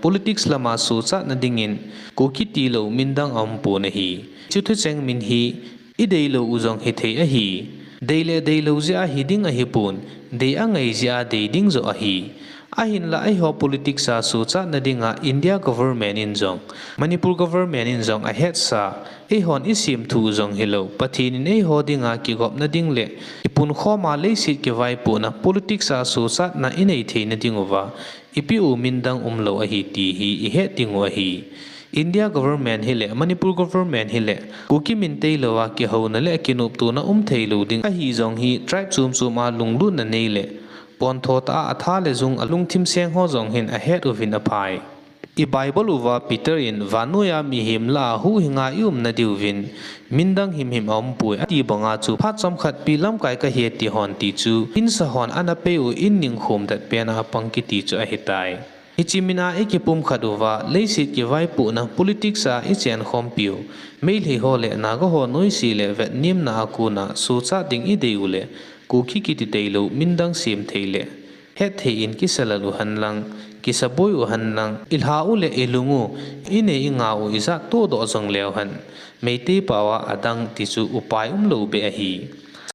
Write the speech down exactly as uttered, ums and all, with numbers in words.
Politics lama sochatna dingin Kuki tilou min dang aumpon ahi. Hiche thucheng min hi ideilou u jong hithei ahi. Dei le deilou jeh a hiding ahipon, dei angai jeh a dei ding joh ahi. Ahinla eiho politics a sochatna dinga India government in jong, Manipur government in jong ahetsa, eihon isemthu u jong hilou, Pathen in eiho dinga kigopna ding leh kipunkhoma leiset kivaipohna politics a sochatna inei theina dinguva ipi u min dang umlou ahi ti hi ihet dingu ahi. India government hileh Manipur government hileh Kuki min teilouva kihouna le kinoptona um theilou ding ahi jong hi tribe chom chom a lunglutna nei leh pontho tah a atha le jung alungthim seng ho jong hin ahet uvin aphai. I Bible uva Peter in, vannoiya mihem lah a huhhinga iumna diuvin min dang himhim aumpoi, ati banga chu phat chomkhat pi lamkai kahi ti hon ti chu insa hon ana pei u in ningkhom dat pen a pang kiti chu ahitai. Hiche min a ikipumkhat uva leiset kivaipohna politics a ichenkhompiu Meitei ho leh Naga ho noise le vetnemna a kona sochat ding idei uleh Kuki kiti tailou min dang sem thei leh hetthei in kisalal u henlang, kisaboi u henlang, ilha u leh ilung u, inei ingah u ijat tohdoh jongleu hen, Meitei pao a adang ti chu upai umlou beh ahi.